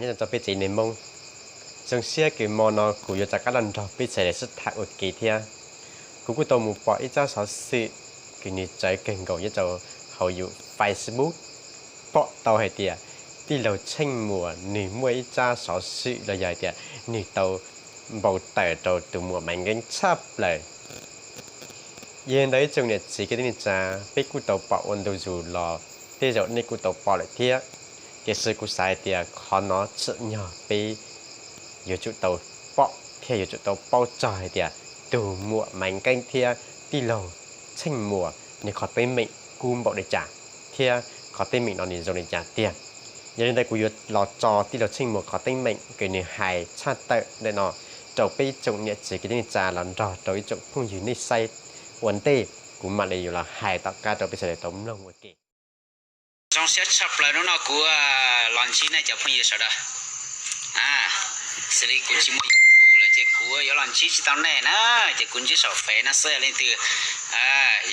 Nyob zoo rau peb tsev neeg Hmoob, zoo siab kws hmo no kuv yuav rov qab los nrog peb txhais lus sib tham ua ke thiab. Kuv kuj tau mus pom ib tsab xov xwm kws nws txawv kawg nkaus nyob rau hauv yus Facebook, pom tau hais tias tij laug Tsheej Muas nws muaj ib tsab xov xwm los yog hais tias nws tau npau taws rau tus muam Maiv Nkeeb tshaj plaws. Yog li ntawd ib tsoom niam txiv kwv tij neej tsa, peb kuj tau pom ua ntu zus los, tej zaum nej kuj tau pom lawm thiab. Tiam sis kuv xav hais tias qhov no tsim nyog peb yuav tsum tau pom thiab yuav tsum tau paub txog hais tias tus muam Maiv Nkeeb thiab tij laug Tsheej Muas nws qhov teeb meem kub npaum li cas thiab qhov teeb meem no nws zoo li cas tiag. Yog li ntawd kuv yuav los tso tij laug Tsheej Muas qhov teeb meem kws nws hais tshaj tawm ntawm no rau peb tsoom niam txiv kwv tij neej tsa los nrog rau ib tsoom phooj ywg nej saib ua ntej, kuv mam li yuav los hais tom qab rau peb sawv daws tau mloog ua ke. Zoo siab tshaj plaws hnub no kuv los ntsib nej cov phooj ywg sawv daws. Xws li kuv tsis muaj YouTube lawm ces kuv yuav los ntsib tsis tau nej na, ces kuv ntsib saum Fev no xwb. Leej twg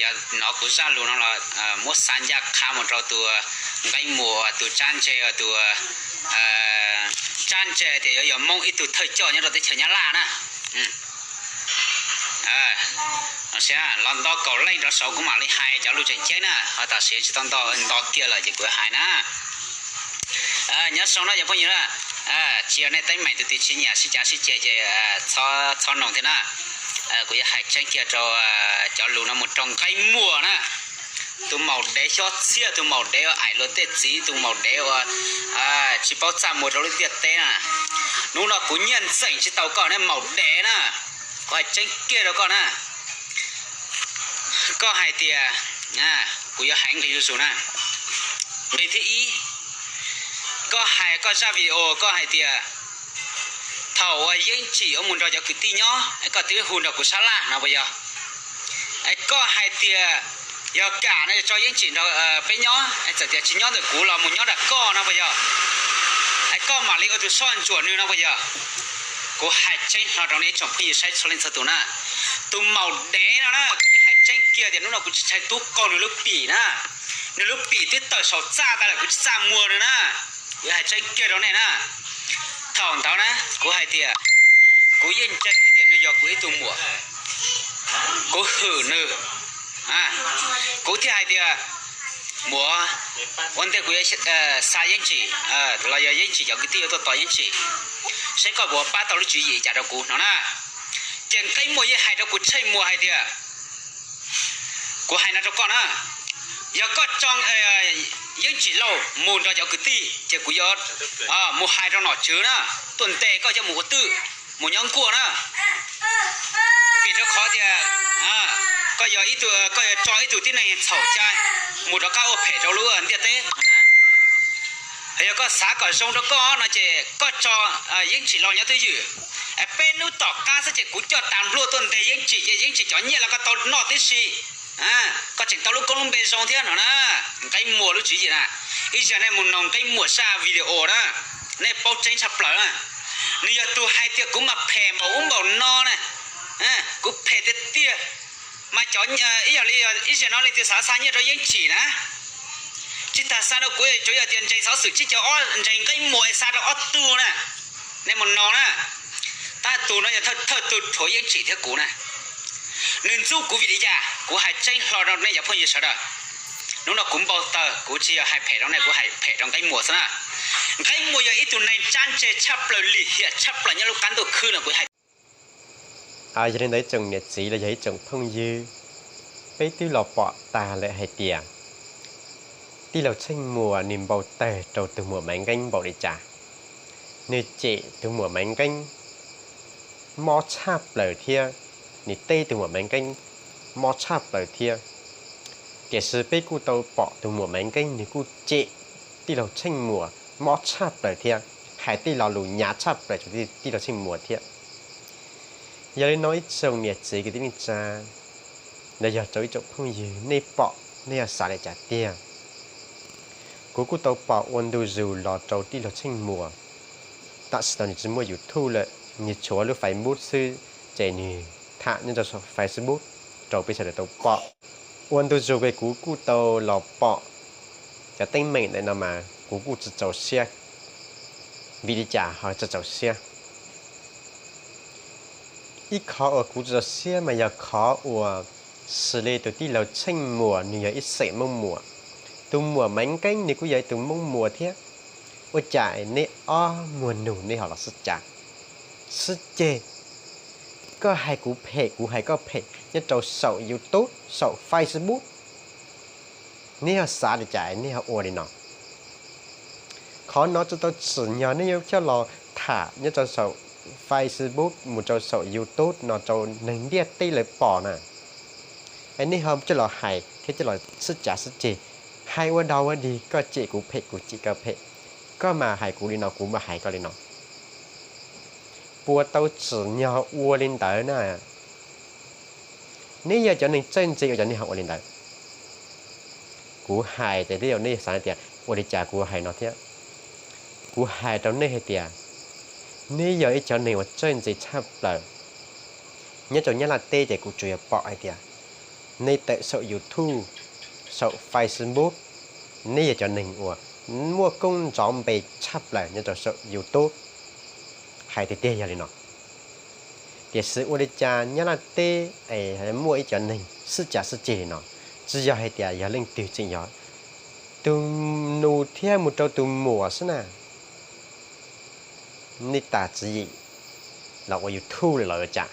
yog hnov kuv zaj lus no los muab xa ncaj qha mus rau tus Nqeeb Muas, tus tsab ntse, tus tsab ntse tias yuav yog Hmoob ib tug thawj coj nyob rau teb chaws Nyab Laj na. Los nto kaum leej rov saud kuv mam li hais cov lus tseem ceeb na, ho tam sim tsis tau nto, nto kiag lawm ces kuv hais na. Nyob zoo na cov phooj ywg na, tsis yog nej teeb meem tus twg tsis nyiam sib cav sib ceg ces txhob noog thiab na. Kuv yuav hais tseeb kiag rau cov lus no mus rau Nqeeb Muas na, tus maum dev xyob txhiaj, tus maum dev uas aim luag tej txiv, tus maum dev uas tsis paub txaj muag rau lub ntiaj teb na. Hnub no kuv nyiaj ntxeem tsis tau koj ne maum dev na, kuv hais tseeb kiag rau koj na. Koj hais tias, kuv yuav hais nqe zuj zus na. Nqe thib ib, koj hais koj zaj video koj hais tias thaum uas Yeeb Tsim yuav mus nrog cov kwv tij nyob es koj twb hu nrog kuv sab laj no puas yog? Es koj hais tias yog kam no yog tso Yeeb Tsim nrog peb nyob, es txawm tias tsis nyob ntawm kuv los mus nyob nram koj no puas yog? Es koj mam li ua tus soj ntsuam nws no puas yog? Kuv hais tseeb hlo rau nej ib tsoom phooj ywg saib txhua leej txhua tus na. Tus maum dev no na, kuv yeej hais tseeb kiag tias hnub no kuv tsis ntshai tub qaug nws lub pim na. Nws lub pim twb tawm saum txaj tas lawm, kuv tsis txaj muag nws na. Kuv hais tseeb kiag rau nej na. Thaum ntawd na, kuv hais tias kuv yeej ntseeg hais tias nws yog kuv ib tug muam, kuv hwm nws. Kuv thiaj hais tias muam, ua ntej kuv yuav xa Yeeb Tsim los yog Yeeb Tsim cov kwv tij yuav tuaj tos Yeeb Tsim, seb koj puas pab tau lub tswv yim cas rau kuv no na. Ces Nqeeb Muas yeej hais rau kuv Tsheej Muas hais tias, kuv hais no rau koj na, yog koj tso Yeeb Tsim Lauj mus nrog cov kwv tij ces kuv yuav mus hais rau nom tswv na, tuaj ntes koj coj mus ua twj, mus nyob nkuaj na. Vim rau qhov tias koj yog ib tug, koj yuav tso ib tug tib neeg txhaum cai mus rov qab ua phem rau lub ntiaj teb. Yog koj xav kom zoo rau koj no ces koj tso Yeeb Tsim Lauj nyob twj ywm. Peb hnub tom qab xwb ces kuv coj tas npluag tuaj ntes Yeeb Tsim ces Yeeb Tsim cov nyiaj los koj tau noj tib si. Koj tseem tau lub koob lub npe zoo thiab no na. Nqeeb Muas lub tswv yim na, ib zaug nej mus noog Nqeeb Muas zaj video na, nej paub tseeb tshaj plaws na. Nws yog tus hais tias kuv mas phem npaum ub npaum no na, kuv phem tiag tiag. Mas cov ib yam li ib zaug no leej twg xav xa nyiaj rau Yeeb Tsim na, tsis tas xa rau kuv, tsuas yog tias ntseeg xov xwm tsib caug ob ntseeg Nqeeb Muas xa rau ob tug na. Nej mus noog na, tab tus no yog thawj tug rhuav Yeeb Tsim thiab kuv na. Nws ntxub kuv vim li cas? Kuv hais tseeb hlo rau nej cov phooj ywg sawv daws. Hnub no kuv npau taws, kuv tsis yog hais phem rau nej, kuv hais phem rau Nqeeb Muas xwb na. Nqeeb Muas yog ib tug neeg tsab ntse tshaj plaws, lim hiam tshaj plaws nyob lub qab ntuj khwb no kuv hais. Yog li ntawd ib tsoom niam txiv los yog ib tsoom phooj ywg, peb twb los pom tag lawm hais tias tij laug Tsheej Muas nws npau taws rau tus muam Maiv Nqeeb npaum li cas. Nws cem tus muam Maiv Nqeeb mob tshaj plaws thiab, nws teb tus muam Maiv Nqeeb mob tshaj plaws thiab. Tiam sis peb kuj tau pom tus muam Maiv Nqeeb nws kuj cem tij laug Tsheej Muas mob tshaj plaws thiab, hais tej lo lus hnyav tshaj plaws rau tij laug Tsheej Muas thiab. Yog li no ib tsoom niam txiv kwv tij neej tsa, los yog rau ib tsoom phooj ywg, nej pom nej yuav xav li cas tiag? Kuv kuj tau pom ua ntu zus los rau tij laug Tsheej Muas, tam sim no nws tsis muaj YouTube lawm, nws tshuav lub Facebook xwb, ces nws tham nyob rau saum Facebook rau peb sawv daws tau pom. Ua ntu zus ces kuv kuj tau los pom cov teeb meem ntawm no mas kuv kuj tsis txaus siab Vim li cas ho txaus siab? Ib qhov uas kuv txaus siab mas yog qhov uas xws li tus tij laug Tsheej Muas nws yog ib xeem Moob Muas, tus muam Maiv Nkeeb nws kuj yog ib tug Moob Muas thiab. Ua cas neb ob muag nug neb ho los sib cav sib ceg? Koj hais kuv phem kuv hais koj phem nyob rau saum YouTube saum Facebook, neb ho xav li cas neb ho ua li no? Qhov no tsis tau tsim nyog nej yuav coj los tham nyob rau saum Facebook mus rau saum YouTube no rau neeg ntiaj teb lawv pom na. Es nej ho coj los hais thiab coj los sib cav sib ceg, hais ua dog ua dig, koj cem kuv phem kuv cem koj phem, koj mas hais kuv li no kuv mas hais koj li no. Puas tau tsim nyog ua li ntawd na? Neb yog cov neeg txawj ntse ua cas nej ho ua li ntawd? Kuv hais ces tej zaum nej xav tias ua li cas kuv hais no thiab. Kuv hais rau nej hais tias, neb yog ib cov neeg uas txawj ntse tshaj plaws. Nyob rau Nyab Laj teb ces kuv tsuas yog pom hais tias nej tawm saum YouTube, saum Facebook, neb yog cov neeg uas muaj koob nrov npe tshaj plaws nyob rau saum YouTube. Hais tiag tiag yog li no. Tiam sis ua li cas Nyab Laj teb es muaj ib cov neeg sib cav sib ceg li no? Tsis yog hais tias yog leej twg tseem yog, tus nus thiab mus rau tus muam xwb na. Nej tas tswv yim los ua YouTube lawm los ua cas?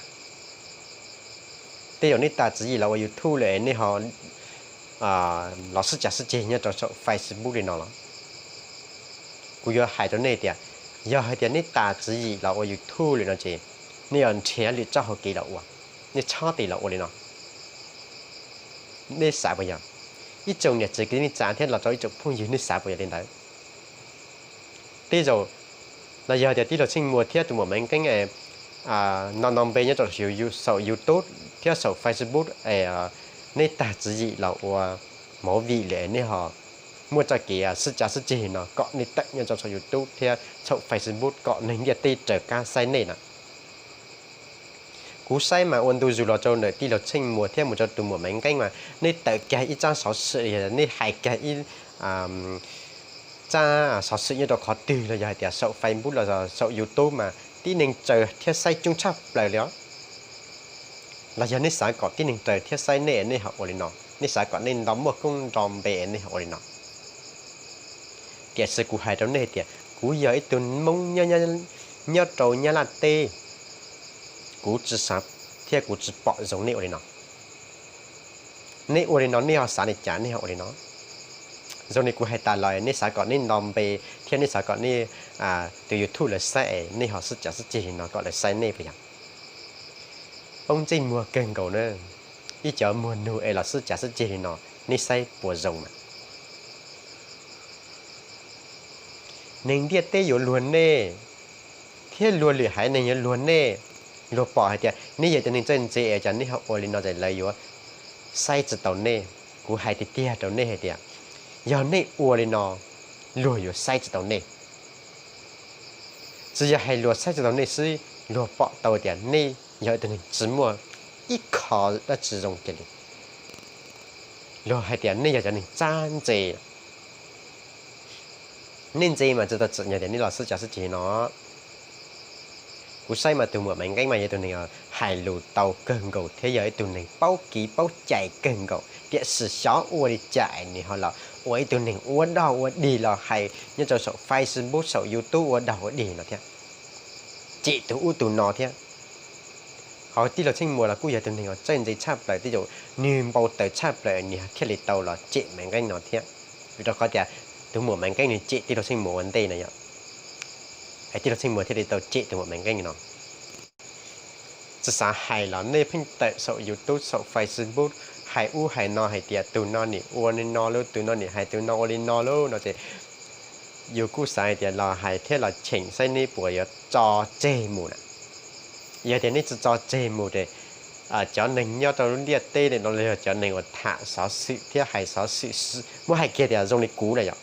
Tej zaum nej tas tswv yim los ua YouTube lawm nej ho los sib cav sib ceg nyob rau saum Facebook li no los? Kuv yuav hais rau nej tias, yog hais tias nej tas tswv yim los ua YouTube lawm no ces nej yuav nrhiav lwm txoj hauv kev los ua, nej txhob tes los ua li no. Nej xav puas yog? Ib tsoom niam txiv kwv tij neej tsa thiab los rau ib tsoom phooj ywg, nej xav puas yog li ntawd? Tej zaum los yog tias tij laug Tsheej Muas thiab tus muam Maiv Nkeeb no no npe nyob rau saum YouTube thiab saum Facebook es nej tas tswv yim los ua movie lawm nej ho muaj txoj kev sib cav sib ceg no kom nej tawm nyob rau saum YouTube thiab saum Facebook kom neeg ntiaj teb raws kab saib nej na. Kuv saib mas ua ntu zus los rau ntawm tij laug Tsheej Muas thiab mus rau tus muam Maiv Nkeeb mas nej tawm kiag ib tsab xov xwm, nej hais kiag ib tsab xov xwm nyob rau qhov twg los yog hais tias saum Facebook los saum YouTube mas tib neeg raws thiab saib coob tshaj plaws li os. Los yog nej xav kom tib neeg raws thiab saib nej, nej ho ua li no, nej xav kom nej nto muaj koob nto npe, nej ho ua li no. Tiam sis kuv hais rau nej hais tias kuv yog ib tug Hmoob nyob rau Nyab Laj teb, kuv tsis xav thiab kuv tsis pom zoo nej ua li no. Nej ua li no nej ho xav li cas nej ho ua li no? Zoo li kuv hais tas los nej xav kom nej nto npe thiab nej xav kom nej tus YouTube lawv saib es nej ho sib cav sib ceg li no kom lawv saib nej puas yog? Poob ntsej muag kawg nkaus na. Ib cov muag nug es los sib cav sib ceg li no, nej saib puas zoo mas? Neeg ntiaj teb yuav luag nej, thiab luag lwm haiv neeg yuav luag nej. Luag pom hais tias nej yog cov neeg txawj ntse es cas nej ho ua li no ces lawv yuav saib tsis taus nej. Kuv hais tiag tiag rau nej hais tias, yog nej ua li no, luag yuav saib tsis taus nej. Tsis yog hais luag saib tsis taus nej xwb, luag pom tau tias nej yog ib tug neeg tsis muaj ib qho dab tsi zoo kiag li. Luag hais tias nej yog cov neeg txawj ntse. Nej ntse mas tsis tau txim nyog tias nej los sib cav sib ceg no. Kuv saib mas tus muam Maiv Nkeeb mas yog tus neeg hais lus tau kawg nkaus thiab yog ib tug neeg paub kev paub cai kawg nkaus, tiam sis xyov ua li cas nws ho los ua ib tug neeg ua dog ua dig los hais nyob rau saum Facebook saum YouTube ua dog ua dig no thiab, cem tus ub tus no thiab. Ho tij laug Tsheej Muas los kuj yog tus neeg uas txawj ntse tshaj plaws, tej zaum nws npau taws tshaj plaws nws thiaj li tau los cem Maiv Nkeeb no thiab. Vim rau qhov tias tus muam Maiv Nkeeb nws cem tij laug Tsheej Muas ua ntej no yom, es tij laug Tsheej Muas thiaj li tau cem tus muam Maiv Nkeeb no. Tsis xav hais los nej pheej tawm saum YouTube saum Facebook hais ub hais no hais tias tus no nim ua li no lauj, tus no nim hais tus no ua li no lauj no ces yus kuj xav hais tias los hais thiab los cheem saib nej puas yuav tso tseg mus na. Yog tias nej tsis tso tseg mus ces cov neeg nyob rau lub ntiaj teb no los yog cov neeg uas tham xov xwm thiab hais xov xwm, muab hais kiag tias zoo li kuv na yom,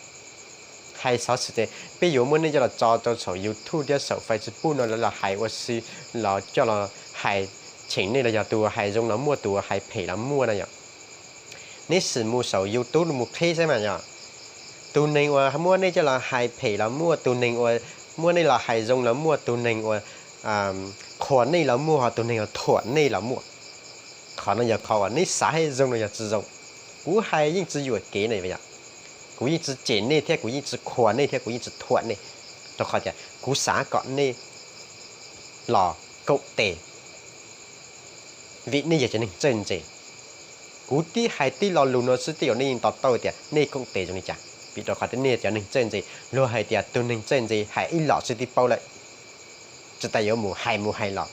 hais xov xwm ces peb yuav muab nej coj los tso rau saum YouTube thiab saum Facebook no lawv los hais ua si, los coj los hais cheem nej los yog tus hais zoo los muaj, tus hais phem los muaj na yom. Neb sim mus saum YouTube mus qhib saib mas yog tus neeg uas muab nej coj los hais phem los muaj, tus neeg uas Muaj nej los hais zoo los muaj, tus neeg uas qhuas nej los muaj, ho tus neeg uas thuam nej los muaj. Qhov no yog qhov uas nej xav hais zoo los yog tsi zoo. Kuv hais yeej tsi yuam kev ne, kuv yeej tsi cem nej thiab kuv yeej tsi qhuas nej thiab kuv yeej tsi thuam nej, rau qhov tias kuv xav kom nej los koom tes, vim nej yog cov neeg txawj ntse. Kuv tib hais tib lo lus no xwb tej zaum nej yeej to taub tias nej koom tes zoo li cas, vim rau qhov tias nej yog cov neeg txawj ntse. Luag hais tias tus neeg txawj ntse hais ib los xwb twb paub lawm, tsis tas yuav mus hais mus hais los.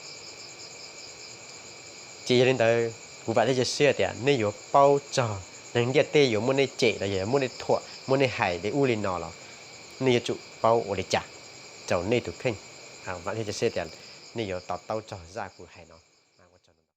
Ces yog li ntawd kuv vam thiab cia siab tias nej yuav paub txog neeg ntiaj teb yuav muab nej cem los yog muab nej thuam muab nej hais li ub li no los, nej yuav tsum paub ua li cas rau nej tus kheej. Vam thiab cia siab tias nej yuav to taub txog zaj kuv hais no.